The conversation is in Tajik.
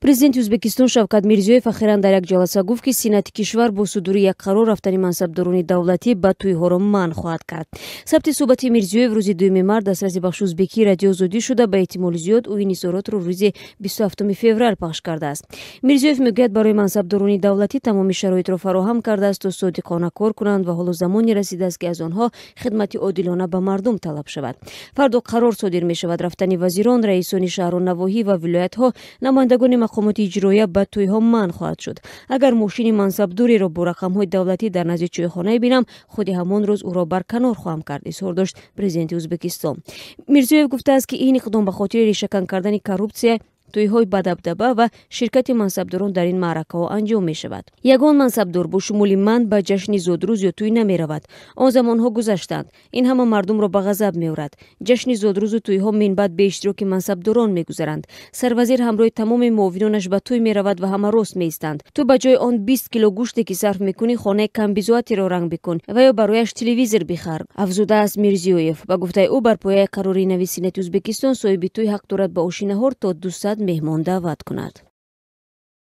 Президенти Ӯзбекистон Шавкат Мирзиёев ахиран дар як ҷаласа гуфт, ки Сенати кишвар бо судури як қарор рафтани мансабдорони давлатӣ ба тӯйҳоро манъ хоҳад кард. Сабти суҳбати Мирзиёев рӯзи 2 март дастраси бахши узбекии Радио Озодӣ шуда, ба эҳтимоли зиёд ӯ ин изҳоротро рӯзи 27 феврал пахш кардааст. Мирзиёев мегӯяд, барои мансабдорони давлатӣ тамоми шароитро фароҳам кардааст, то содиқона кор кунанд ва ҳоло замоне расидааст, ки аз онҳо хидмати одилона ба мардум талаб шавад. Фардо қарор содир мешавад: рафтани вазирон, раисони шаҳру навоҳӣ ва вилоятҳо, намояндагони мақомоти иҷроия ба тӯйҳо манъ хоҳад шуд. Агар мошини мансабдореро бо рақамҳои давлатӣ дар назди чойхонае бинам, худи ҳамон рӯз ӯро барканор хоҳам кард, изҳор дошт президенти Ӯзбекистон. Мирзиёев гуфтааст, ки ин иқдом ба хотири решакан кардани коррупсия, тӯйҳои бадабдаба ва ширкати мансабдорон дар ин маъракаҳо анҷом мешавад. Ягон мансабдор, бо шумули ман, ба ҷашни зодрӯз ё тӯй намеравад. Он замонҳо гузаштанд. Ин ҳама мардумро ба ғазаб меорад. Ҷашни зодрӯзу тӯйҳо минбаъд бе иштироки мансабдорон мегузаранд. Сарвазир ҳамроҳи тамоми муовинонаш ба тӯй меравад ва ҳама рост меистанд. Ту ба ҷои он 20 кило гӯште, ки сарф мекунӣ, хонаи камбизоатеро ранг бикун ва ё барояш телевизор бихар, афзудааст Мирзиёев. Ба гуфтаи ӯ, бар пояи қарори нави Сенати Ӯзбекистон соҳиби тӯй ҳақ дорад ба оши наҳор то 200 меҳмон даъват кунад.